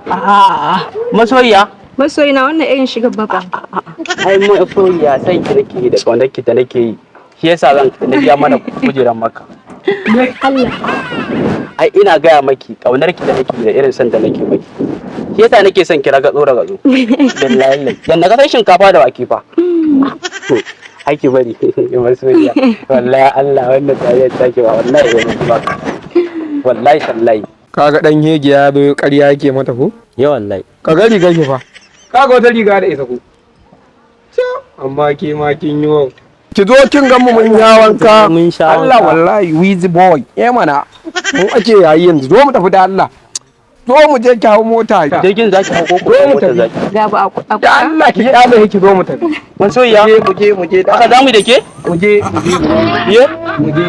A'a, masoyiya. Masoyina, wannan irin shigar baba. Ai masoyiya, san ki nake yi da kaunar ki da nake yi. Shi yasa zan na biya mana kujeran maka. Allah. Ai ina gaya maki kaunar ki da nake yi da irin san da nake maki. Shi yasa nake son ki ragatso ragatso. Billahi. Yanda ka san shinkafa da wake fa. Ai ki bari masoyiya. Wallahi Allah, wannan tariyar take ba wallahi ba ba. Wallahi sallahi. Kaga dan hege ya zo, ƙarya yake mata ko? Ya wallahi. Kaga rigar shi fa. Kaga wata riga da ita ko? Amma ke ma kin yi wau. Ki zo kin ga mu mun ya wanka. Mun sha Allah. Wanka. Wallahi Wizzy boy. Eh mana. Mu ake yayi yanzu. Zo mu tafi da Allah. Zo mu je ki hau mota. Jirgin zaki hau ko ko Zo mu mota tafi. zaki? Ga ba a Da Allah ki kyale ki, zo mu tafi. Masoyiya. Mu je, mu je da Haka zamu da ke? Mu je, mu je. Ye? Mu je.